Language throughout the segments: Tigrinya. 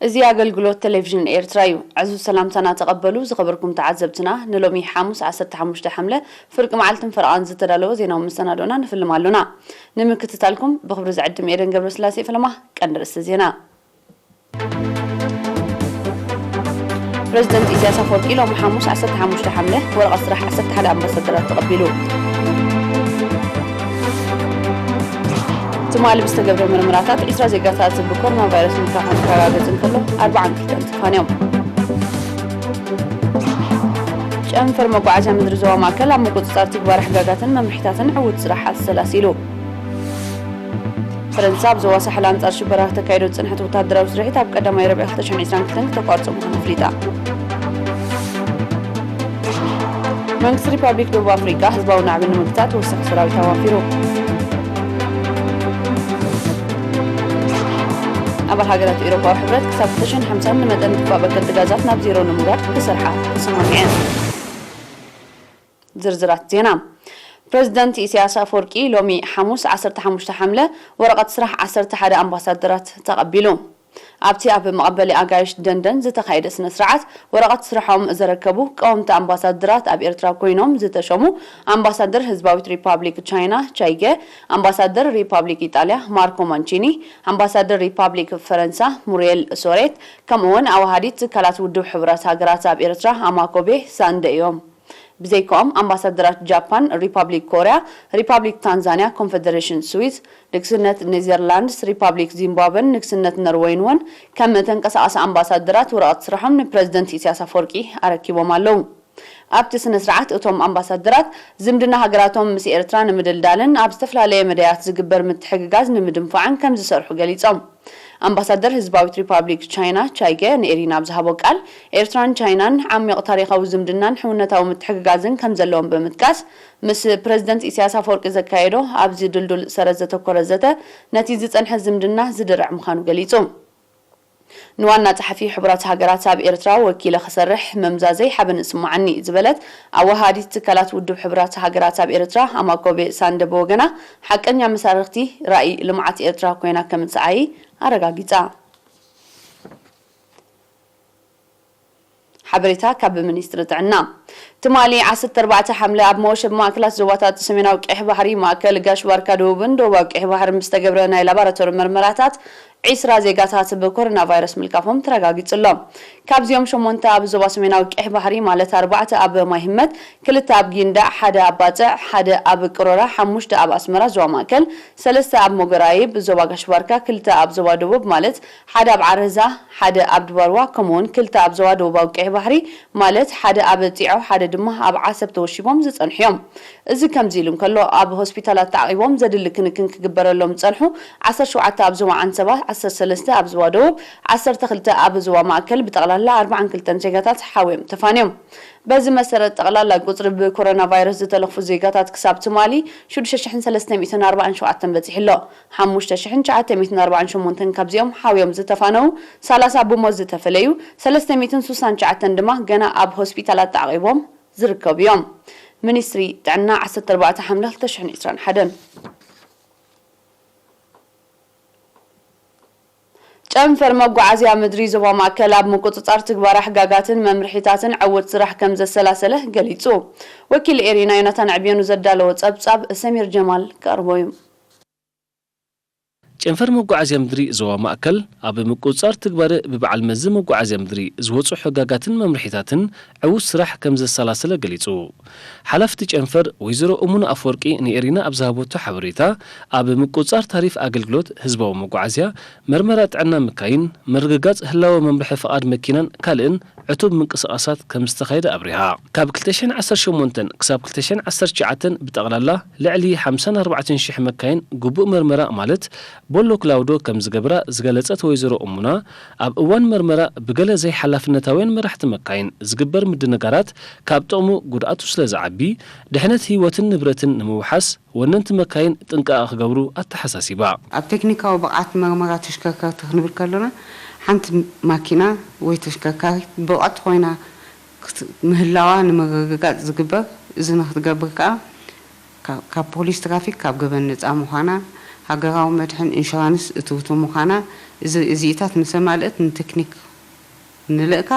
እዚ ኣገልግሎት ቴሌቪዥን ኤርትራ እዩ። ዕዙዝ ሰላምታና ተቐበሉ ዝኸበርኩም ተዓዘብትና፣ ንሎሚ ሓሙስ ዓሰርተ ሓሙሽተ ሓምለ ፍርቂ መዓልትን ፈረቓን ዝተዳለወ ዜናዊ መሰናዶና ንፍልም ኣሎና። ንምክትታልኩም ብኽብሪ ዝዕድም ኤደን ገብረስላሴ። ፈለማ ቀንዲ ርእሲ ዜና። ፕረዚደንት ኢሳያስ ኣፈወርቂ ሎሚ ሓሙስ ዓሰርተ ሓሙሽተ ሓምለ ወረቐት ስራሕ ዓሰርተ ሓደ ኣምባሳደራት ተቐቢሉ። ትማሊ ብዝተገብረ ምርመራታት ዒስራ ዜጋታት ብኮሮና ቫይረስ ምርካቦም ክረጋገጽ እንከሎ፣ ኣርባዓን ክልተን ተፋንዮም። ጨንፈር መጓዓዝያ ምድሪ ዞባ ማእከል ኣብ ምቁጽጻር ትግባረ ሕጋጋትን መምርሒታትን ዕዉት ስራሕ ኣሰላሲሉ። ፈረንሳ ኣብ ዞባ ሳሕል ኣንጻር ሽበራ ተካይዶ ዝጸንሐት ወተሃደራዊ ስርሒት ኣብ ቀዳማይ ረብዒ ክልተ ሽሕን ዕስራን ክልተን ክተቋርጾ ምዃኑ ኣፍሊጣ። መንግስቲ ሪፓብሊክ ደቡብ ኣፍሪቃ ህዝባዊ ናዕቢ ንምግታእ ተወሳኺ ሰራዊት ኣዋፊሩ። ኣባል ሃገራት ኤውሮፓዊ ሕብረት ክሳብ ክልተ ሽሕን ሓምሳን ንመጠን ድፋዕ በከልቲ ጋዛት ናብ ዜሮ ንምውራድ ክሰርሓ ተሰማሚዐን። ዝርዝራት ዜና። ፕረዚደንት ኢሳያስ ኣፈወርቂ ሎሚ ሓሙስ ዓሰርተ ሓሙሽተ ሓምለ ወረቐት ስራሕ ዓሰርተ ሓደ ኣምባሳደራት ተቐቢሉ። ኣብቲ ኣብ መቐበሊ ኣጋይሽ ደንደን ዝተኻየደ ስነ ስርዓት ወረቐት ስርሖም ዘረከቡ ቀወምቲ ኣምባሳደራት ኣብ ኤርትራ ኮይኖም ዝተሸሙ ኣምባሳደር ህዝባዊት ሪፓብሊክ ቻይና ቻይገ፣ ኣምባሳደር ሪፓብሊክ ኢጣልያ ማርኮ ማንቺኒ፣ ኣምባሳደር ሪፓብሊክ ፈረንሳ ሙሪየል ሶሬት፣ ከምኡ'ውን ኣዋሃዲት ትካላት ውድብ ሕቡራት ሃገራት ኣብ ኤርትራ ኣማኮቤ ሳንደ እዮም። ብዘይካኦም ኣምባሳደራት ጃፓን፣ ሪፓብሊክ ኮርያ፣ ሪፓብሊክ ታንዛንያ፣ ኮንፈደሬሽን ስዊዝ፣ ንግስነት ኔዘርላንድስ፣ ሪፓብሊክ ዚምባብወን ንግስነት ኖርወይን እውን ከም ተንቀሳቓሲ ኣምባሳደራት ወረቐት ስርሖም ንፕረዚደንት ኢሳያስ ኣፈወርቂ ኣረኪቦም ኣለዉ። ኣብቲ ስነ ስርዓት እቶም ኣምባሳደራት ዝምድና ሃገራቶም ምስ ኤርትራ ንምድልዳልን ኣብ ዝተፈላለየ መዳያት ዝግበር ምትሕግጋዝ ንምድንፋዕን ከም ዝሰርሑ ገሊጾም። ኣምባሳደር ህዝባዊት ሪፓብሊክ ቻይና ቻይገ ንኤሪና ኣብ ዝሃቦ ቃል፣ ኤርትራን ቻይናን ዓሚቕ ታሪኻዊ ዝምድናን ሕውነታዊ ምትሕግጋዝን ከም ዘለዎም ብምጥቃስ፣ ምስ ፕረዚደንት ኢሳያስ ኣፈወርቂ ዘካየዶ ኣብዚ ድልዱል ሰረት ዘተኮረ ዘተ፣ ነቲ ዝጸንሐ ዝምድና ዝድርዕ ምዃኑ ገሊጹ። ንዋና ጸሓፊ ሕቡራት ሃገራት ኣብ ኤርትራ ወኪለ ክሰርሕ ምምዛዘይ ሓበን ይስምዓኒ ዝበለት ኣወሃሃዲት ትካላት ውድብ ሕቡራት ሃገራት ኣብ ኤርትራ ኣማኮቤ ሳንደ ብወገና፣ ሓቀኛ መሳርኽቲ ራእይ ልምዓት ኤርትራ ኮይና ከምትሰዓይ ኣረጋጊጻ። ሓበሬታ ካብ ሚኒስትሪ ጥዕና። ትማሊ ዓሰርተ ኣርባዕተ ሓምለ ኣብ መወሸቢ ማእከላት ዞባታት ሰሜናዊ ቀይሕ ባሕሪ፣ ማእከል ጋሽ ባርካ ደቡብን ደቡባዊ ቀይሕ ባሕርን ብዝተገብረ ናይ ላቦራቶሪ ምርመራታት ዒስራ ዜጋታት ብኮሮና ቫይረስ ምልካፎም ተረጋጊጹ ኣሎ። ካብዚኦም ሸሞንተ ኣብ ዞባ ሰሜናዊ ቀይሕ ባሕሪ፣ ማለት ኣርባዕተ ኣብ ማይ ህመት፣ ክልተ ኣብ ጊንዳዕ፣ ሓደ ኣብ ባጽዕ፣ ሓደ ኣብ ቅሮራ፣ ሓሙሽተ ኣብ ኣስመራ ዞባ ማእከል፣ ሰለስተ ኣብ ሞገራይብ ዞባ ጋሽ ባርካ፣ ክልተ ኣብ ዞባ ደቡብ፣ ማለት ሓደ ኣብ ዓረዛ፣ ሓደ ኣብ ድባርዋ፣ ከምኡውን ክልተ ኣብ ዞባ ደቡባዊ ቀይሕ ባሕሪ፣ ማለት ሓደ ኣብ ጺዖ፣ ሓደ ድማ ኣብ ዓሰብ ተወሺቦም ዝጸንሑ እዮም። እዚ ከምዚ ኢሉ እንከሎ፣ ኣብ ሆስፒታላት ተዓቒቦም ዘድሊ ክንክን ክግበረሎም ዝጸንሑ ዓሰርተ ሸውዓተ ኣብ ዞባ ዓንሰባ፣ ዓሰርተ ሰለስተ ኣብ ዞባ ደቡብ፣ ዓሰርተ ክልተ ኣብ ዞባ ማእከል፣ ብጠቕላላ ኣርባዓን ክልተን ዜጋታት ሓውዮም ተፋንዮም። በዚ መሰረት፣ ጠቕላላ ቁጽሪ ብኮሮና ቫይረስ ዝተለኽፉ ዜጋታት ክሳብ ትማሊ ሽዱሽተ ሽሕን ሰለስተ ሚእትን ኣርባዓን ሸውዓተን በጺሑ ኣሎ። ሓሙሽተ ሽሕን ትሽዓተ ሚእትን ኣርባዓን ሸሞንተን ካብዚኦም ሓውዮም ዝተፋነዉ ሰላሳ ብሞት ዝተፈለዩ፣ ሰለስተ ሚእትን ስሳን ትሽዓተን ድማ ገና ኣብ ሆስፒታላት ተዓቒቦም ዝርከቡ እዮም። ሚኒስትሪ ጥዕና ዓሰርተ ኣርባዕተ ሓምለ ክልተ ሽሕን ዕስራን ሓደን። ጨንፈር መጓዓዝያ ምድሪ ዞባ ማእከል ኣብ ምቁጽጻር ትግባረ ሕጋጋትን መምርሒታትን ዕዉት ስራሕ ከም ዘሰላሰለ ገሊጹ። ወኪል ኤሪና ዮናታን ዕብየኑ ዘዳለዎ ጸብጻብ ሰሚር ጀማል ክቐርቦ እዩ። ጨንፈር መጓዓዝያ ምድሪ ዞባ ማእከል ኣብ ምቁጽጻር ትግባረ ብበዓል መዚ መጓዓዝያ ምድሪ ዝወጹ ሕጋጋትን መምርሒታትን ዕዉት ስራሕ ከም ዘሰላሰለ ገሊጹ። ሓላፍቲ ጨንፈር ወይዘሮ እሙን ኣፈወርቂ ንኤሪና ኣብ ዝሃበቶ ሓበሬታ፣ ኣብ ምቁጽጻር ታሪፍ ኣገልግሎት ህዝባዊ መጓዓዝያ፣ መርመራ ጥዕና ምካይን፣ ምርግጋጽ ህላወ መምርሒ ፍቓድ መኪናን ካልእን ዕቱብ ምንቅስቓሳት ከም ዝተኻየደ ኣብሪሃ። ካብ ክልተ ሽሕን ዓሰርተ ሸሞንተን ክሳብ ክልተ ሽሕን ዓሰርተ ትሽዓተን ብጠቕላላ ልዕሊ ሓምሳን ኣርባዕተን ሽሕ መካይን ግቡእ መርመራ ማለት ቦሎ ክላውዶ ከም ዝገበራ ዝገለጸት ወይዘሮ እሙና፣ ኣብ እዋን መርመራ ብገለ ዘይሓላፍነታውያን መራሕቲ መካይን ዝግበር ምድንጋራት ካብ ጥቕሙ ጉድኣቱ ስለ ዝዓቢ፣ ድሕነት ህይወትን ንብረትን ንምውሓስ ወነንቲ መካይን ጥንቃቐ ክገብሩ ኣተሓሳሲባ። ኣብ ቴክኒካዊ ብቕዓት መርመራ ተሽከርከርቲ ክንብል ከሎና፣ ሓንቲ ማኪና ወይ ተሽከርካሪት ብቕዕቲ ኮይና ክት-፣ ምህላዋ ንምርግጋጽ ዝግበር። እዚ ንክትገብር ከኣ፣ ካ-፣ ካብ ፖሊስ ትራፊክ ካብ ገበን ነጻ ምዃና፣ ሃገራዊ መድሕን ኢንሹራንስ እትውቱ ምዃና፣ እዚ እዚኢታት ምስ ኣማልእት ንቴክኒክ ንልእካ።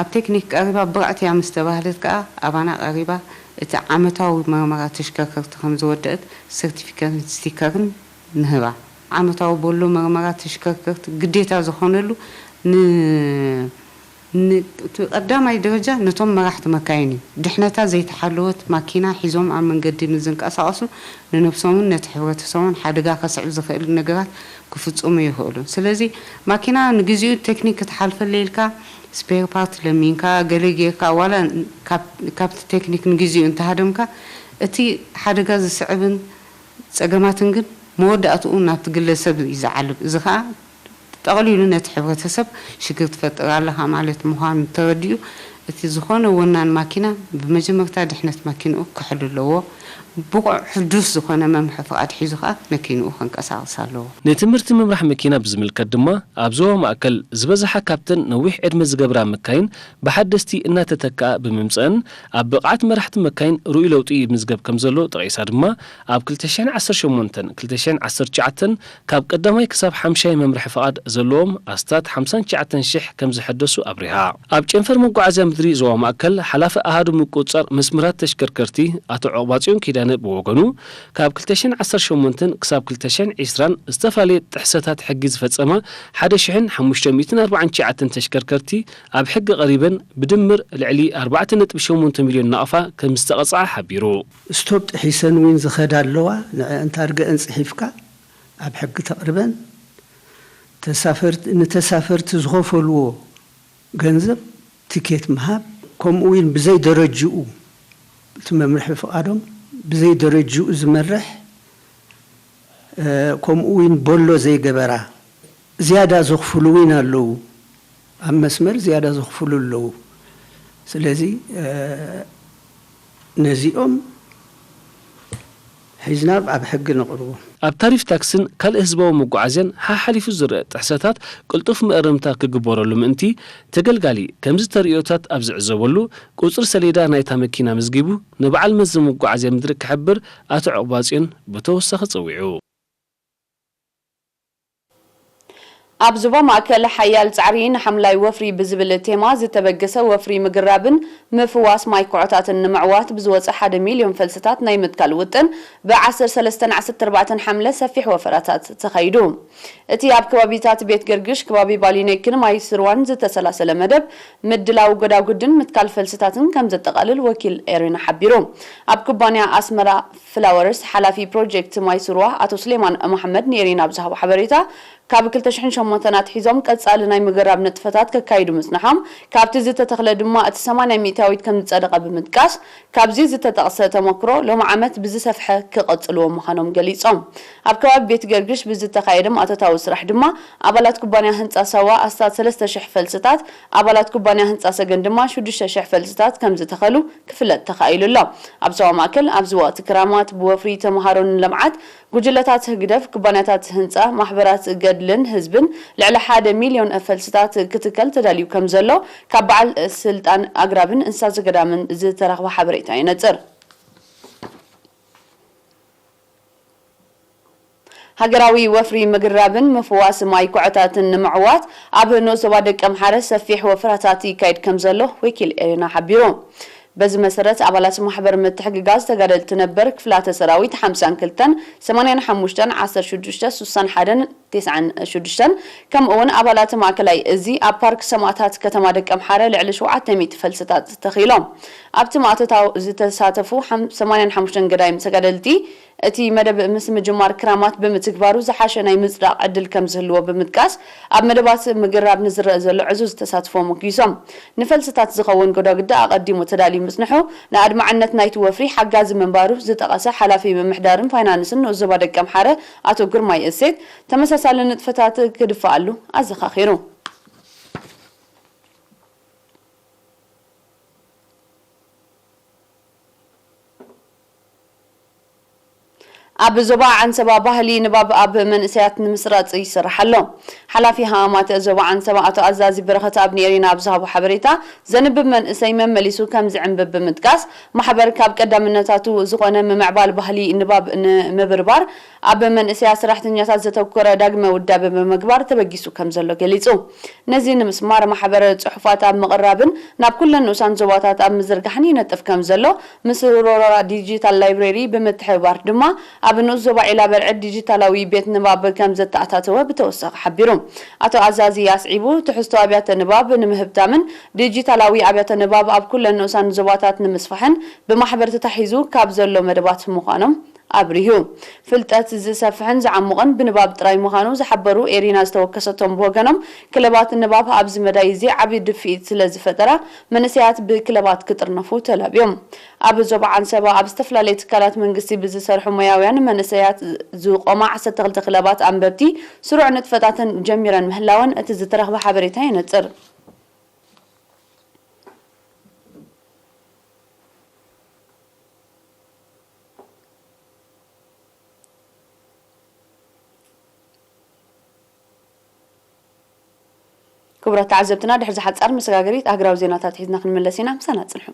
ኣብ ቴክኒክ ቀሪባ ብቕዕቲ እያ ምስ ተባህለት ከኣ ኣባና ቀሪባ እቲ ዓመታዊ መርመራ ተሽከርከርቲ ከም ዝወደአት ሰርቲፊኬትን ስቲከርን ንህባ። ዓመታዊ ቦሎ መርመራ ተሽከርከርቲ ግዴታ ዝኾነሉ ን ን እቲ ቀዳማይ ደረጃ ነቶም መራሕቲ መካይን እዩ። ድሕነታ ዘይተሓለወት ማኪና ሒዞም ኣብ መንገዲ ንዝንቀሳቐሱ ንነብሶምን ነቲ ሕብረተሰቦን ሓደጋ ከስዕብ ዝኽእል ነገራት ክፍጽሙ ይኽእሉ። ስለዚ ማኪና ንግዚኡ ቴክኒክ ክትሓልፈለይ ኢልካ ስፔር ፓርት ለሚንካ ገለ ጌርካ ዋላ ካብ- ካብቲ ቴክኒክ ንግዚኡ እንተሃደምካ እቲ ሓደጋ ዝስዕብን ጸገማትን ግን መወዳእትኡ ናብቲ ግለሰብ እዩ ዝዓልብ። እዚ ኸኣ ጠቕሊሉ ነቲ ሕብረተሰብ ሽግር ትፈጥር ኣለኻ ማለት ምዃኑ ተረዲኡ፣ እቲ ዝኾነ ወናን ማኪና ብመጀመርታ ድሕነት ማኪንኡ ክሕሉ ኣለዎ። ብቑዕ ሕዱስ ዝኾነ መምርሒ ፍቓድ ሒዙ ኸኣ መኪንኡ ከንቀሳቕስ ኣለዎ። ንትምህርቲ ምምራሕ መኪና ብዝምልከት ድማ፣ ኣብ ዞባ ማእከል ዝበዝሓ ካብተን ነዊሕ ዕድመ ዝገብራ መካይን ብሓደስቲ እናተተክኣ ብምምጸአን፣ ኣብ ብቕዓት መራሕቲ መካይን ርኡይ ለውጢ ይምዝገብ ከም ዘሎ ጠቒሳ ድማ፣ ኣብ ክልተ ሽሕን ዓሰርተ ሸሞንተን ክልተ ሽሕን ዓሰርተ ትሽዓተን ካብ ቀዳማይ ክሳብ ሓምሻይ መምርሒ ፍቓድ ዘለዎም ኣስታት ሓምሳን ትሽዓተን ሽሕ ከም ዝሐደሱ ኣብሪሃ። ኣብ ጨንፈር መጓዓዝያ ምድሪ ዞባ ማእከል ሓላፊ ኣሃዱ ምቁጽጻር መስመራት ተሽከርከርቲ ኣቶ ዑቕባጽዮን ኪዳነ ብወገኑ፣ ካብ ክልተ ሽሕን ዓሰርተ ሸሞንተን ክሳብ ክልተ ሽሕን ዕስራን ዝተፈላለየ ጥሕሰታት ሕጊ ዝፈጸማ ሓደ ሽሕን ሓሙሽተ ሚእትን ኣርባዓን ትሽዓተን ተሽከርከርቲ ኣብ ሕጊ ቀሪበን ብድምር ልዕሊ ኣርባዕተ ነጥቢ ሸሞንተ ሚልዮን ናቕፋ ከም ዝተቐጽዓ ሓቢሩ። ስቶፕ ጥሒሰን እውን ዝኸዳ ኣለዋ። ንዐን ታርገአን ጽሒፍካ ኣብ ሕጊ ተቕርበን። ተሳፈርት- ንተሳፈርቲ ዝኸፈልዎ ገንዘብ ትኬት ምሃብ፣ ከምኡ እውን ብዘይ ደረጅኡ እቲ መምርሒ ፍቓዶም ብዘይ ደረጅኡ ዝመርሕ፣ እ፣ ከምኡ እውን ቦሎ ዘይገበራ ዝያዳ ዘኽፍሉ እውን ኣለዉ። ኣብ መስመር ዝያዳ ዘኽፍሉ ኣለዉ። ስለዚ፣ እ፣ ነዚኦም ሒዝና ኣብ ሕጊ ነቕርቦም። ኣብ ታሪፍ ታክስን ካልእ ህዝባዊ መጓዓዝያን ሓሓሊፉ ዝረአ ጥሕሰታት ቅልጡፍ መእረምታ ክግበረሉ ምእንቲ፣ ተገልጋሊ ከምዚ ተርእዮታት ኣብ ዝዕዘበሉ፣ ቁጽሪ ሰሌዳ ናይታ መኪና መዝጊቡ ንበዓል መዚ መጓዓዝያ ምድሪ ክሕብር ኣቶ ዑቕባጽዮን ብተወሳኺ ጸዊዑ። ኣብ ዞባ ማእከል ሓያል ጻዕሪ ንሓምላይ ወፍሪ ብዝብል ቴማ ዝተበገሰ ወፍሪ ምግራብን ምፍዋስ ማይ ኩዖታትን ንምዕዋት ብዝወጸ ሓደ ሚልዮን ፈልስታት ናይ ምትካል ውጥን ብ ዓሰርተ ሰለስተን ዓሰርተ ኣርባዕተን ሓምለ ሰፊሕ ወፈራታት ተኻይዱ። እቲ ኣብ ከባቢታት ቤት ገርግሽ፣ ከባቢ ባሊነይክን ማይ ስርዋን ዝተሰላሰለ መደብ ምድላው ጎዳጉድን ምትካል ፈልስታትን ከም ዘጠቓልል ወኪል ኤሪና ሓቢሩ። ኣብ ኩባንያ ኣስመራ ፍላወርስ ሓላፊ ፕሮጀክት ማይ ስርዋ ኣቶ ስሌማን መሓመድ ንኤሪና ኣብ ዝሃቦ ሓበሬታ፣ ካብ ክልተ ሽሕን ሸሞንተን ኣትሒዞም ቀጻሊ ናይ ምግራብ ንጥፈታት ከካይዱ ምጽንሖም፣ ካብቲ ዝተተኽለ ድማ እቲ ሰማንያ ሚእታዊት ከም ዝጸደቐ ብምጥቃስ፣ ካብዚ ዝተጠቕሰ ተመክሮ ሎሚ ዓመት ብዝሰፍሐ ክቐጽልዎ ምዃኖም ገሊጾም። ኣብ ከባቢ ቤት ገርግሽ ብዝተኻየደ ማእቶታዊ ስራሕ ድማ ኣባላት ኩባንያ ህንጻ ሳዋ ኣስታት ሰለስተ ሽሕ ፈልስታት፣ ኣባላት ኩባንያ ህንጻ ሰገን ድማ ሽዱሽተ ሽሕ ፈልስታት ከም ዝተኸሉ ክፍለጥ ተኻኢሉ ኣሎ። ኣብ ዞባ ማእከል ኣብዚ ወቕቲ ክራማት ብወፍሪ ተምሃሮን ልምዓት ጉጅለታት ህግደፍ፣ ኩባንያታት ህንጻ፣ ማሕበራት ገድልን ህዝብን ልዕሊ ሓደ ሚልዮን ፈልስታት ክትከል ተዳልዩ ከም ዘሎ ካብ በዓል ስልጣን ኣግራብን እንስሳ ዘገዳምን ዝተረኽበ ሓበሬታ የነጽር። ሃገራዊ ወፍሪ ምግራብን ምፍዋስ ማይ ኩዕታትን ንምዕዋት ኣብ ንኡስ ዞባ ደቀምሓረ ሰፊሕ ወፍራታት ይካየድ ከም ዘሎ ወኪል ኤሪና ሓቢሩ። በዚ መሰረት ኣባላት ማሕበር ምትሕግጋዝ ተጋደልቲ ነበር ክፍላተ ሰራዊት ሓምሳን ክልተን ሰማንያን ሓሙሽተን ዓሰርተ ሽዱሽተ ሱሳን ሓደን ቴስዓን ሽዱሽተን ከምኡ እውን ኣባላት ማእከላይ እዚ ኣብ ፓርክ ሰማእታት ከተማ ደቀምሓረ ልዕሊ ሸውዓተ ሚእቲ ፈልስታት ተኺሎም። ኣብቲ ማእቶታው ዝተሳተፉ ሓም- ሰማንያን ሓሙሽተን ገዳይም ተጋደልቲ እቲ መደብ ምስ ምጅማር ክራማት ብምትግባሩ ዝሓሸ ናይ ምጽዳቕ ዕድል ከም ዝህልዎ ብምጥቃስ፣ ኣብ መደባት ምግራብ ንዝረአ ዘሎ ዕዙዝ ተሳትፎ ሞጊሶም። ንፈልስታት ዝኸውን ጎዳጉዲ ኣቐዲሙ ተዳልዩ ምጽንሑ፣ ንኣድማዕነት ናይቲ ወፍሪ ሓጋዚ ምንባሩ ዝጠቐሰ ሓላፊ ምምሕዳርን ፋይናንስን ንኡስ ዞባ ደቀምሓረ ኣቶ ግርማይ እሴት፣ ተመሳሳሊ ንጥፈታት ክድፈኣሉ ኣዘኻኺሩ። ኣብ ዞባ ዓንሰባ ባህሊ ንባብ ኣብ መንእሰያት ንምስራጽ ይስራሕ ኣሎ። ሓላፊ ሃማማት ዞባ ዓንሰባ ኣቶ ኣዛዚ በረኸት ኣብ ኔሪና ኣብ ዝሃቦ ሓበሬታ፣ ዘንብብ መንእሰይ መመሊሱ ከም ዝዕንብብ ብምጥቃስ፣ ማሕበር ካብ ቀዳምነታቱ ዝኾነ ምምዕባል ባህሊ ንባብ ንምብርባር ኣብ መንእሰያት ሰራሕተኛታት ዘተኮረ ዳግመ ውዳበ ብምግባር ተበጊሱ ከም ዘሎ ገሊጹ። ነዚ ንምስማር ማሕበር ጽሑፋት ኣብ ምቕራብን ናብ ኩለን ንኡሳን ዞባታት ኣብ ምዝርጋሕን ይነጥፍ ከም ዘሎ፣ ምስ ሮራ ዲጂታል ላይብረሪ ብምትሕብባር ድማ ኣብ ንኡስ ዞባ ዒላ በርዕድ ዲጂታላዊ ቤት ንባብ ከም ዘተኣታተወ ብተወሳኺ ሓቢሩ። ኣቶ ኣዛዚ ኣስዒቡ፣ ትሕዝቶ ኣብያተ ንባብ ንምህብታምን ዲጂታላዊ ኣብያተ ንባብ ኣብ ኩለን ንኡሳን ዞባታት ንምስፋሕን ብማሕበር ተታሒዙ ካብ ዘሎ መደባት ምዃኖም ኣብሪሁ። ፍልጠት ዝሰፍሕን ዝዓሙቕን ብንባብ ጥራይ ምዃኑ ዝሓበሩ ኤሪና ዝተወከሰቶም ብወገኖም፣ ክለባት ንባብ ኣብዚ መዳይ እዚ ዓቢ ድፍኢት ስለ ዝፈጠራ፣ መንእሰያት ብክለባት ክጥርነፉ ተላብዮም። ኣብ ዞባ ዓንሰባ ኣብ ዝተፈላለየ ትካላት መንግስቲ ብዝሰርሑ ሞያውያን መንእሰያት ዝቖማ ዓሰርተ ክልተ ክለባት ኣንበብቲ ስሩዕ ንጥፈታተን ጀሚረን ምህላወን እቲ ዝተረኽበ ሓበሬታ የነጽር። ክቡራት ተዓዘብትና፣ ድሕሪ ዝሓጻር መሰጋገሪት ኣህግራዊ ዜናታት ሒዝና ክንምለስ ኢና። ምሳና ጽንሑ።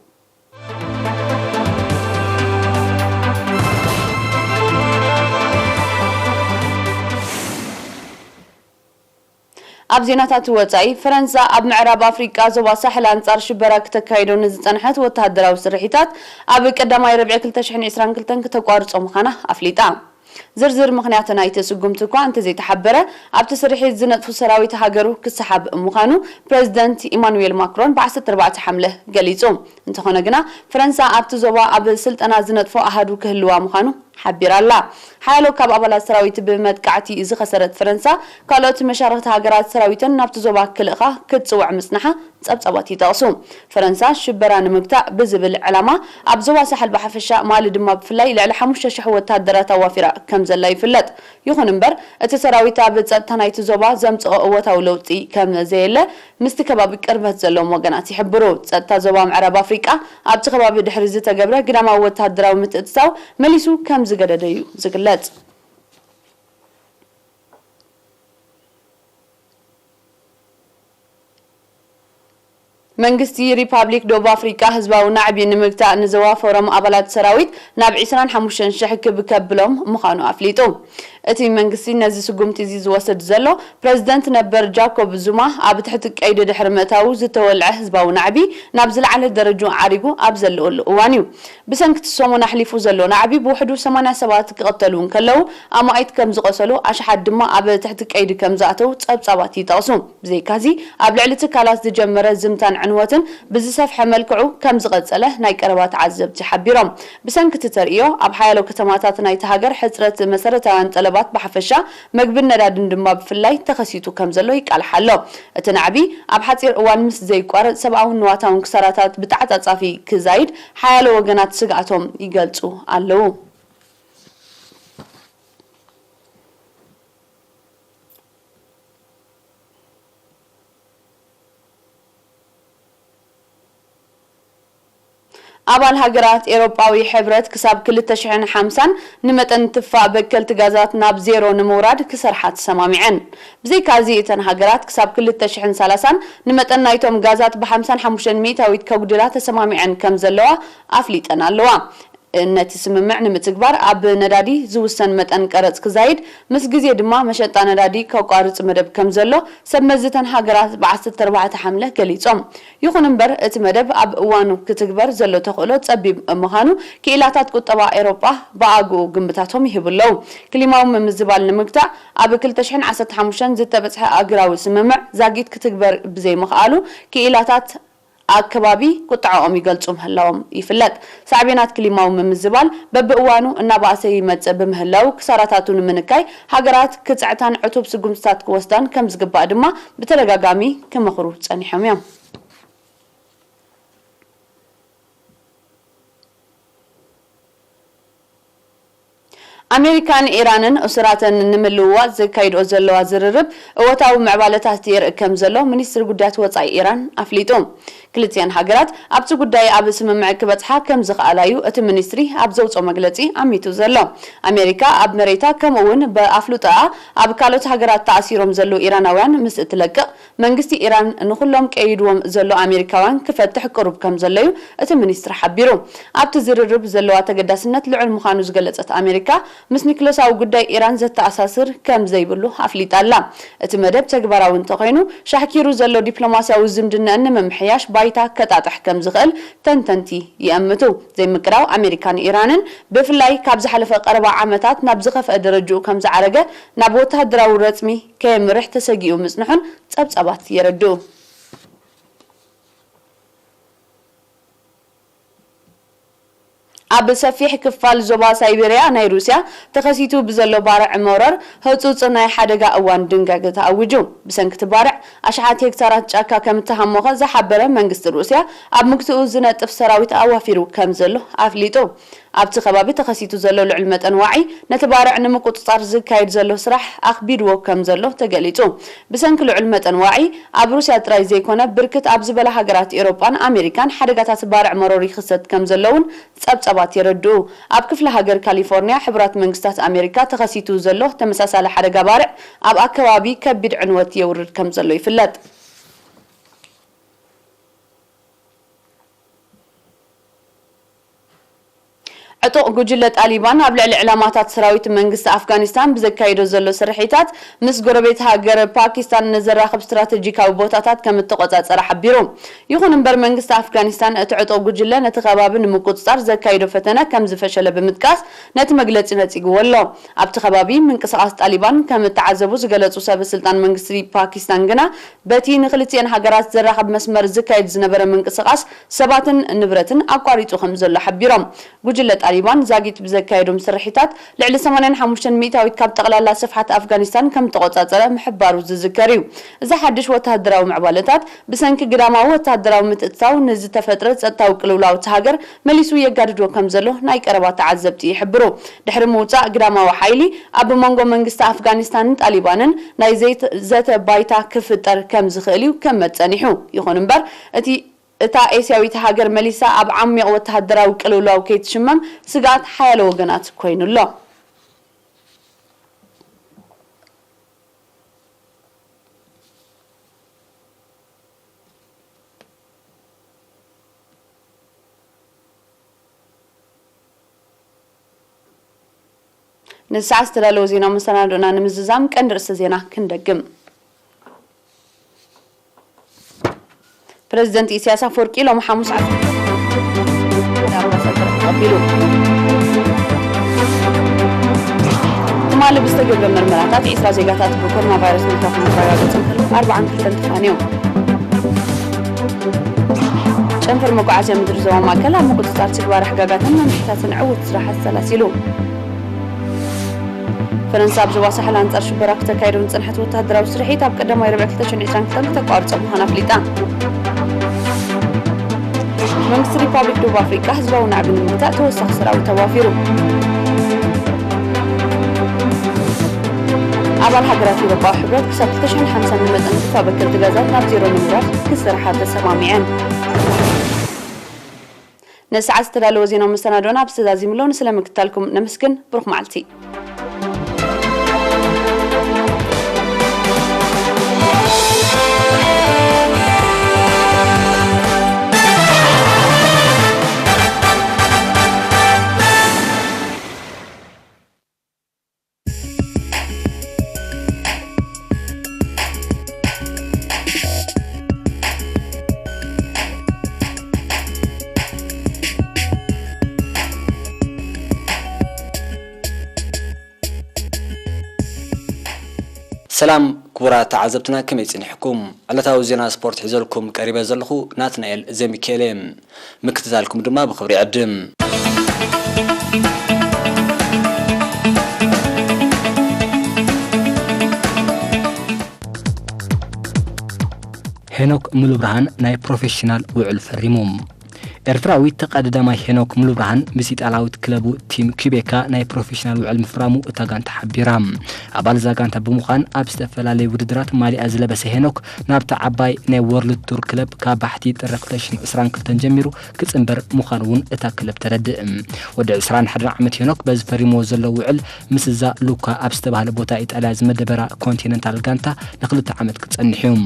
ኣብ ዜናታት ወጻኢ፣ ፈረንሳ ኣብ ምዕራብ ኣፍሪቃ ዞባ ሳሕል ኣንጻር ሽበራ ክተካይዶ ንዝጸንሐት ወተሃደራዊ ስርሒታት ኣብ ቀዳማይ ረብዒ ክልተ ሽሕን ዕስራን ክልተን ክተቋርጾ ምዃና ኣፍሊጣ። ዝርዝር ምኽንያት ናይቲ ስጉምቲ እኳ እንተዘይተሓበረ፣ ኣብቲ ስርሒት ዝነጥፉ ሰራዊት ሃገሩ ክሰሓብ ምዃኑ ፕረዚደንት ኢማኑኤል ማክሮን ብ ዓሰርተ ኣርባዕተ ሓምለ ገሊጹ። እንተኾነ ግና፣ ፈረንሳ ኣብቲ ዞባ ኣብ ስልጠና ዝነጥፎ ኣሃዱ ክህልዋ ምዃኑ ሓቢራ ኣላ። ሓያሎ ካብ ኣባላት ሰራዊት ብመጥቃዕቲ ዝኸሰረት ፈረንሳ፣ ካልኦት መሻርኽቲ ሃገራት ሰራዊተን ናብቲ ዞባ ክልእኻ ክትጽውዕ ምጽንሓ ጸብጻባት ይጠቕሱ። ፈረንሳ ሽበራ ንምግታእ ብዝብል ዕላማ ኣብ ዞባ ሳሕል ብሓፈሻ፣ ማሊ ድማ ብፍላይ ልዕሊ ሓሙሽተ ሽሕ ወተሃደራት ኣዋፊራ ከም ዘላ ይፍለጥ። ይኹን እምበር፣ እቲ ሰራዊት ኣብ ጸጥታ ናይቲ ዞባ ዘምጽኦ እወታዊ ለውጢ ከም ዘየለ ምስቲ ከባቢ ቅርበት ዘለዎም ወገናት ይሕብሩ። ጸጥታ ዞባ ምዕራብ ኣፍሪቃ ኣብቲ ከባቢ ድሕሪ ዝተገብረ ግዳማዊ ወተሃደራዊ ምትእትታው መሊሱ ከም ዝገደደ እዩ ዝግለጽ። መንግስቲ ሪፓብሊክ ደቡብ ኣፍሪቃ ህዝባዊ ናዕቢ ንምግታእ ንዞባ ፎረም ኣባላት ሰራዊት ናብ ዕስራን ሓሙሽተን ሽሕ ክብ ከብሎም ምዃኑ ኣፍሊጡ። እቲ መንግስቲ ነዚ ስጉምቲ እዚ ዝወስድ ዘሎ፣ ፕረዚደንት ነበር ጃኮብ ዙማ ኣብ ትሕቲ ቀይዲ ድሕሪ ምእታዉ ዝተወልዐ ህዝባዊ ናዕቢ ናብ ዝለዓለ ደረጅኡ ዓሪጉ ኣብ ዘለወሉ እዋን እዩ። ብሰንኪ እቲ ሰሙን ኣሕሊፉ ዘሎ ናዕቢ ብውሕዱ ሰማንያ ሰባት ክቕተሉ እንከለዉ፣ ኣማኢት ከም ዝቖሰሉ፣ ኣሽሓት ድማ ኣብ ትሕቲ ቀይዲ ከም ዝኣተዉ ጸብጻባት ይጠቕሱ። ብዘይካዚ፣ ኣብ ልዕሊ ትካላት ዝጀመረ ዝምታን ዕንወትን ብዝሰፍሐ መልክዑ ከም ዝቐጸለ ናይ ቀረባ ተዓዘብቲ ሓቢሮም። ብሰንኪ እቲ ተርእዮ፣ ኣብ ሓያሎ ከተማታት ናይቲ ሃገር ሕጽረት መሰረታውያን ጠለባት ብሓፈሻ፣ መግብን ነዳድን ድማ ብፍላይ ተኸሲቱ ከም ዘሎ ይቃልሕ ኣሎ። እቲ ናዕቢ ኣብ ሓጺር እዋን ምስ ዘይቋረጽ ሰብኣውን ንዋታውን ክሳራታት ብተዓጻጻፊ ክዛይድ ሓያሎ ወገናት ስግኣቶም ይገልጹ ኣለዉ። ኣባል ሃገራት ኤውሮጳዊ ሕብረት ክሳብ ክልተ ሽሕን ሓምሳን ንመጠን ትፋእ በከልቲ ጋዛት ናብ ዜሮ ንምውራድ ክሰርሓ ተሰማሚዐን። ብዘይካዚ፣ እተን ሃገራት ክሳብ ክልተ ሽሕን ሰላሳን ንመጠን ናይቶም ጋዛት ብሓምሳን ሓሙሽተን ሚእታዊት ከጉድላ ተሰማሚዐን ከም ዘለዋ ኣፍሊጠን ኣለዋ። ነቲ ስምምዕ ንምትግባር ኣብ ነዳዲ ዝውሰን መጠን ቀረጽ ክዛይድ፣ ምስ ግዜ ድማ መሸጣ ነዳዲ ከቋርጽ መደብ ከም ዘሎ ሰብ መዚ እተን ሃገራት ብ ዓሰርተ ኣርባዕተ ሓምለ ገሊጾም። ይኹን እምበር፣ እቲ መደብ ኣብ እዋኑ ክትግበር ዘሎ ተኽእሎ ጸቢብ ምዃኑ ክኢላታት ቁጠባ ኤውሮጳ ብኣግኡ ግምታቶም ይህቡ ኣለዉ። ክሊማዊ ምምዝባል ንምግታእ ኣብ ክልተ ሽሕን ዓሰርተ ሓሙሽተን ዝተበጽሐ ኣህጉራዊ ስምምዕ ዛጊት ክትግበር ብዘይምኽኣሉ ክኢላታት ኣከባቢ ቁጥዐኦም ይገልጹ ምህላዎም ይፍለጥ። ሳዕቤናት ክሊማዊ ምምዝባል በብእዋኑ እናባእሰ ይመጽእ ብምህላው ክሳራታቱ ንምንካይ ሃገራት ክጽዕታን ዕቱብ ስጉምትታት ክወስዳን ከም ዝግባእ ድማ ብተደጋጋሚ ክመኽሩ ጸኒሖም እዮም። ኣሜሪካን ኢራንን እሱራተን ንምልውዋጥ ዘካይድኦ ዘለዋ ዝርርብ እወታዊ ምዕባለታት የርኢ ከም ዘሎ ሚኒስትሪ ጉዳያት ወጻኢ ኢራን ኣፍሊጡ። ክልቲኣን ሃገራት ኣብቲ ጉዳይ ኣብ ስምምዕ ክበጽሓ ከም ዝኸኣላ እዩ እቲ ሚኒስትሪ ኣብ ዘውፅኦ መግለጺ ኣሚቱ ዘሎ። ኣሜሪካ ኣብ መሬታ ከምኡ እውን ብኣፍልጦኣ ኣብ ካልኦት ሃገራት ተኣሲሮም ዘለዉ ኢራናውያን ምስ እትለቅቕ፣ መንግስቲ ኢራን ንኹሎም ቀይድዎም ዘሎ ኣሜሪካውያን ክፈትሕ ቅሩብ ከም ዘሎ እዩ እቲ ሚኒስትሪ ሓቢሩ። ኣብቲ ዝርርብ ዘለዋ ተገዳስነት ልዑል ምዃኑ ዝገለጸት ኣሜሪካ፣ ምስ ኒክለሳዊ ጉዳይ ኢራን ዘተኣሳስር ከም ዘይብሉ ኣፍሊጣ ኣላ። እቲ መደብ ተግባራዊ እንተኾይኑ፣ ሻሕኪሩ ዘሎ ዲፕሎማስያዊ ዝምድናኣን ንምምሕያሽ ባይታ ከጣጥሕ ከም ዝኽእል ተንተንቲ ይእምቱ። ዘይምቅራው ኣሜሪካን ኢራንን፣ ብፍላይ ካብ ዝሓለፈ ቀረባ ዓመታት ናብ ዝኸፍአ ደረጅኡ ከም ዝዓረገ፣ ናብ ወተሃደራዊ ረጽሚ ከየምርሕ ተሰጊኡ ምጽንሑን ጸብጻባት የረድኡ። ኣብ ሰፊሕ ክፋል ዞባ ሳይቤርያ ናይ ሩስያ ተኸሲቱ ብዘሎ ባርዕ መውረር ህጹጽ ናይ ሓደጋ እዋን ድንጋገ ተኣዊጁ። ብሰንኪ እቲ ባርዕ ኣሽሓት ሄክታራት ጫካ ከም እተሃሞኸ ዝሓበረ መንግስቲ ሩስያ፣ ኣብ ምግትኡ ዝነጥፍ ሰራዊት ኣዋፊሩ ከም ዘሎ ኣፍሊጡ። ኣብቲ ከባቢ ተኸሲቱ ዘሎ ልዑል መጠን ዋዒ ነቲ ባርዕ ንምቁጽጻር ዝካየድ ዘሎ ስራሕ ኣኽቢድዎ ከም ዘሎ ተገሊጹ። ብሰንኪ ልዑል መጠን ዋዒ ኣብ ሩስያ ጥራይ ዘይኮነ ብርክት ኣብ ዝበላ ሃገራት ኤውሮጳን ኣሜሪካን ሓደጋታት ባርዕ መሮር ይኽሰት ከም ዘሎ እውን ጸብጻባት የረድኡ። ኣብ ክፍለ ሃገር ካሊፎርኒያ ሕቡራት መንግስታት ኣሜሪካ ተኸሲቱ ዘሎ ተመሳሳሊ ሓደጋ ባርዕ ኣብ ኣከባቢ ከቢድ ዕንወት የውርድ ከም ዘሎ ይፍለጥ። ዕጡቕ ጉጅለ ጣሊባን ኣብ ልዕሊ ዕላማታት ሰራዊት መንግስቲ ኣፍጋኒስታን ብዘካይዶ ዘሎ ስርሒታት፣ ምስ ጎረቤት ሃገር ፓኪስታን ንዘራኽብ ስትራተጂካዊ ቦታታት ከም እተቖጻጸረ ሓቢሩ። ይኹን እምበር፣ መንግስቲ ኣፍጋኒስታን እቲ ዕጡቕ ጉጅለ ነቲ ከባቢ ንምቁጽጻር ዘካይዶ ፈተነ ከም ዝፈሸለ ብምጥቃስ፣ ነቲ መግለጺ ነጺግዎ ኣሎ። ኣብቲ ከባቢ ምንቅስቓስ ጣሊባን ከም እተዓዘቡ ዝገለጹ ሰበ ስልጣን መንግስቲ ፓኪስታን ግና፣ በቲ ንክልቲኤን ሃገራት ዘራኽብ መስመር ዝካየድ ዝነበረ ምንቅስቓስ ሰባትን ንብረትን ኣቋሪጹ ከም ዘሎ ሓቢሮም። ጉጅለ ጣሊባን ዛጊት ብዘካየዶም ስርሒታት፣ ልዕሊ ሰማንያን ሓሙሽተን ሚእታዊት ካብ ጠቕላላ ስፍሓት ኣፍጋኒስታን ከም ተቖጻጸረ ምሕባሩ ዝዝከር እዩ። እዚ ሓድሽ ወተሃደራዊ ምዕባለታት፣ ብሰንኪ ግዳማዊ ወተሃደራዊ ምትእትታው ንዝተፈጥረ ጸጥታዊ ቅልውላው እቲ ሃገር መሊሱ የጋድዶ ከም ዘሎ ናይ ቀረባ ተዓዘብቲ ይሕብሩ። ድሕሪ ምውጻእ ግዳማዊ ሓይሊ፣ ኣብ መንጎ መንግስቲ ኣፍጋኒስታንን ጣሊባንን ናይ ዘይት-፣ ዘተ ባይታ ክፍጠር ከም ዝኽእል እዩ ክእመት ጸኒሑ። ይኹን እምበር፣ እቲ፣ እታ ኤስያዊት ሃገር መሊሳ ኣብ ዓሚቕ ወተሃደራዊ ቅልውላው ከይትሽመም ስግኣት ሓያሎ ወገናት ኮይኑ ኣሎ። ንሰዓት ዝተዳለወ ዜናዊ መሰናዶና ንምዝዛም ቀንዲ ርእሰ ዜና ክንደግም። ፕረዚደንት ኢሳያስ ኣፈወርቂ ሎሚ ሓሙስ ዓሰርተ ኣምባሳደር ተቐቢሉ። ትማሊ ብዝተገብረ መርመራታት ዒስራ ዜጋታት ብኮሮና ቫይረስ ምትራፎም ዝተረጋገጸ እንከሎ፣ ኣርባዓን ክልተን ተፋንዮም። ጨንፈር መጓዓዝያ ምድሪ ዞባ ማእከል ኣብ ምቁጽጻር ትግባረ ሕጋጋትን መምርሒታትን ዕዉት ስራሕ ኣሰላሲሉ። ፈረንሳ ኣብ ዞባ ሳሕል ኣንጻር ሽበራ ክተካይዶ ንጸንሐት ወተሃደራዊ ስርሒት ኣብ ቀዳማይ ረብዒ ክልተ ሽሕን ዕስራን ክልተን ክተቋርጾ ምዃና ኣፍሊጣ። መንግስቲ ሪፓብሊክ ደቡብ ኣፍሪቃ ህዝባዊ ናዕቢ ንምግታእ ተወሳኺ ሰራዊት ኣዋፊሩ። ኣባል ሃገራት ኤውሮጳዊ ሕብረት ክሳብ ክልተ ሽሕን ሓምሳን ንመጠን ግፋ በከልቲ ጋዛት ናብ ዜሮ ንምውራድ ክሰርሓ ተሰማሚዐን። ንሰዓት ዝተዳለወ ዜናዊ መሰናዶና ኣብዚ ተዛዚሙ ኣሎ። ንስለ ምክትታልኩም ነመስግን። ብሩኽ መዓልቲ። ሰላም ክቡራት ተዓዘብትና፣ ከመይ ጸኒሕኩም? ዕለታዊ ዜና ስፖርት ሒዘልኩም ቀሪበ ዘለኹ ናትናኤል ዘሚካኤል እየ። ምክትታልኩም ድማ ብኽብሪ ይዕድም። ሄኖክ ሙሉብርሃን ናይ ፕሮፌሽናል ውዕል ፈሪሙ። ኤርትራዊ ተቐዳዳማይ ሄኖክ ሙሉብርሃን ምስ ኢጣልያዊት ክለቡ ቲም ኪቤካ ናይ ፕሮፌሽናል ውዕል ምፍራሙ እታ ጋንታ ሓቢራ። ኣባል እዛ ጋንታ ብምዃን ኣብ ዝተፈላለዩ ውድድራት ማሊኣ ዝለበሰ ሄኖክ ናብታ ዓባይ ናይ ወርልድ ቱር ክለብ ካብ ባሕቲ ጥሪ ክልተ ሽሕን ዕስራን ክልተን ጀሚሩ ክጽንበር ምዃኑ እውን እታ ክለብ ተረድእ። ወዲ ዕስራን ሓደን ዓመት ሄኖክ በዚ ፈሪምዎ ዘሎ ውዕል ምስ እዛ ሉካ ኣብ ዝተባህለ ቦታ ኢጣልያ ዝመደበራ ኮንቲነንታል ጋንታ ንክልተ ዓመት ክጸንሕ እዩ።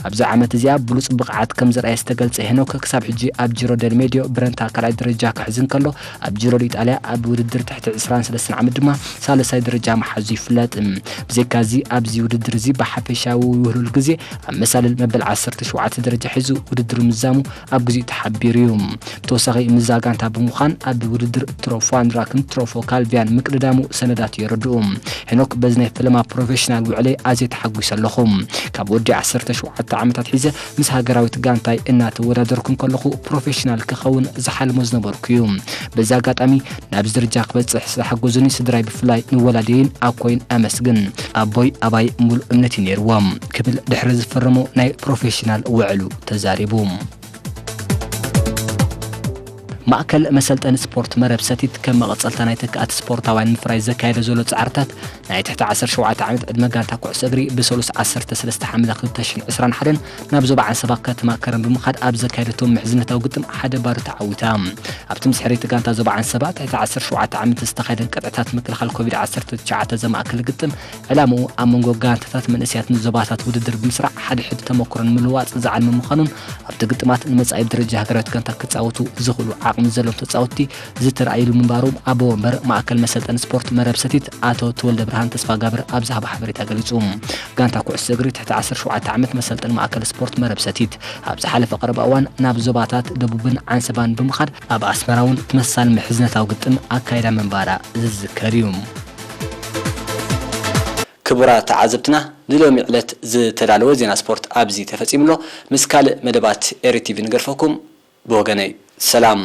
ኣብዚ ዓመት እዚኣ ብሉጽ ብቕዓት ከም ዘርኣየ ዝተገልጸ ሄኖክ ክሳብ ሕጂ ኣብ ጂሮ ደል ሜድዮ ብረንታ ካልኣይ ደረጃ ክሕዝ እንከሎ ኣብ ጂሮ ኢጣልያ ኣብ ውድድር ትሕቲ ዕስራን ሰለስተን ዓመት ድማ ሳልሳይ ደረጃ ምሓዙ ይፍለጥ። ብዘይካዚ ኣብዚ ውድድር እዚ ብሓፈሻዊ ውህሉል ግዜ ኣብ መሳልል መበል ዓሰርተ ሸውዓተ ደረጃ ሒዙ ውድድሩ ምዛሙ ኣብ ግዚኡ ተሓቢሩ እዩ። ብተወሳኺ ምስዛ ጋንታ ብምዃን ኣብ ውድድር ትሮፎ ኣንድራክን ትሮፎ ካልቪያን ምቅድዳሙ ሰነዳት የረድኡ። ሄኖክ በዚ ናይ ፈለማ ፕሮፌሽናል ውዕለይ ኣዝየ ተሓጒሰ ኣለኹ። ካብ ወዲ ዓሰርተ ሸውዓተ ዓመታት ሒዘ ምስ ሃገራዊት ጋንታይ እናተወዳደርኩ እንከለኹ ፕሮፌሽናል ክኸውን ዝሓልሞ ዝነበርኩ እዩ። በዚ ኣጋጣሚ ናብዚ ደረጃ ክበጽሕ ዝተሓገዙኒ ስድራይ ብፍላይ ንወላዲየይን ኣኮይን ኣመስግን። ኣቦይ ኣባይ ሙሉእ እምነት እዩ ነይርዎም ክብል ድሕሪ ዝፈረሞ ናይ ፕሮፌሽናል ውዕሉ ተዛሪቡ። ማእከል መሰልጠኒ ስፖርት መረብ ሰቲት ከም መቐጸልታ ናይ ተካእቲ ስፖርታውያን ምፍራይ ዘካየደ ዘሎ ጻዕርታት ናይ ትሕቲ ዓሰርተ ሸውዓተ ዓመት ዕድመ ጋንታ ኩዕሶ እግሪ ብሰሉስ ዓሰርተ ሰለስተ ሓምለ ክልተ ሽሕን ዕስራን ሓደን ናብ ዞባ ዓንሰባ ከተማ ከረን ብምኻድ ኣብ ዘካየደቶ ምሕዝነታዊ ግጥም ሓደ ባዶ ተዓዊታ። ኣብቲ ምስ ሕርይቲ ጋንታ ዞባ ዓንሰባ ትሕቲ ዓሰርተ ሸውዓተ ዓመት ዝተኻየደ ቅጥዕታት ምክልኻል ኮቪድ ዓሰርተ ትሽዓተ ዘማእከለ ግጥም ዕላምኡ ኣብ መንጎ ጋንታታት መንእሰያትን ዞባታት ውድድር ብምስራዕ ሓድሕድ ተመክሮን ምልዋጥ ዝዓለመ ምዃኑን ኣብቲ ግጥማት ንመጻኢ ብደረጃ ሃገራዊት ጋንታ ክጻወቱ ዝኽእሉ ዓቕሚ ዘለዎም ተጻወትቲ ዝተረኣይሉ ምንባሩ ኣቦ ወንበር ማእከል መሰልጠኒ ስፖርት መረብ ሰቲት ኣቶ ተወልደ ብርሃን ተስፋጋብር ኣብ ዝሃቦ ሓበሬታ ገሊጹ። ጋንታ ኩዕሶ እግሪ ትሕቲ ዓሰርተ ሸውዓተ ዓመት መሰልጠኒ ማእከል ስፖርት መረብ ሰቲት ኣብ ዝሓለፈ ቀረባ እዋን ናብ ዞባታት ደቡብን ዓንሰባን ብምኻድ ኣብ ኣስመራ እውን ተመሳሳሊ ምሕዝነታዊ ግጥም ኣካይዳ ምንባራ ዝዝከር እዩ። ክቡራት ተዓዘብትና፣ ንሎሚ ዕለት ዝተዳለወ ዜና ስፖርት ኣብዚ ተፈጺሙ ኣሎ። ምስ ካልእ መደባት ኤሪ ቲቪ ንገድፈኩም። ብወገነይ ሰላም።